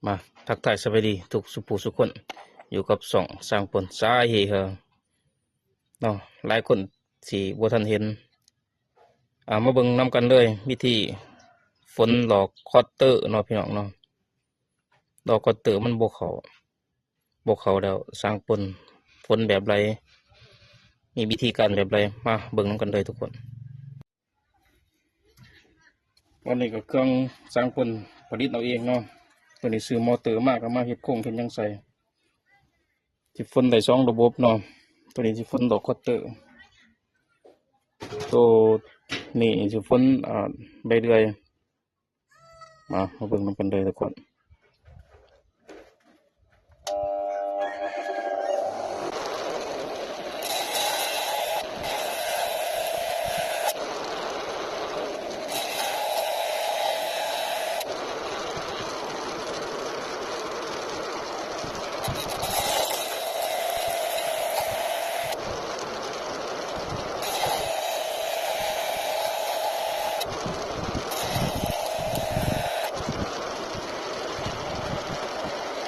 ມາທັກທາຍສະບາຍດີທຸກສຸຜູ້ສຸຄົນ ຢູ່ກັບຊ່ອງຊ່າງພົນສາຍເຮເຮີເນາະ. ຫຼາຍຄົນຊິບໍ່ທັນເຫັນ ອ່າ ມາເບິ່ງນຳກັນເລີຍ ວິທີຝົນຫຼອກຄອດເຕີເນາະ ພີ່ນ້ອງເນາະ. ຫຼອກຄອດເຕີມັນບໍ່ເຂົ້າ ບໍ່ເຂົ້າແລ້ວ ຊ່າງພົນຝົນແບບໃດ ມີວິທີການແບບໃດ ມາເບິ່ງນຳກັນເລີຍທຸກຄົນ. ຕອນນີ້ກໍເຄື່ອງຊ່າງພົນຜະລິດເອົາເອງເນາະ. ຕົວນີ້ຊື້ມໍເຕີມາ ກໍມາເຮັດໂຄ້ງເຮັດຫຍັງໃສ່ ຊິຝົນໄດ້ສອງລະບົບເນາະ. ຕົວນີ້ຊິຝົນດອກຄອດເຕີ ໂຕນີ້ຊິຝົນ ອ່າ ໃບເລື່ອຍ. ມາ ມາເບິ່ງນຳກັນເລີຍທຸກຄົນ.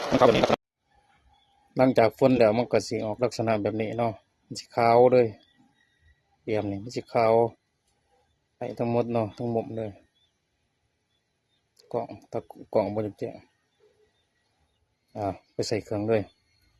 ມັນເຂົ້າແບບນີ້ເນາະ. ຫຼັງຈາກຝົນແລ້ວ ມັນກໍຊິອອກລັກສະນະແບບນີ້ເນາະ. ມັນຊິຂາວເລີຍ ແບບນີ້ມັນຊິຂາວໃຫ້ທັງໝົດເນາະ ທັງໝົດເລີຍ. ກ້ອງ ຕາກ້ອງບໍ່ຈັກແຈ້ງ ອ່າ ໄປໃສ່ເຄື່ອງເລີຍ.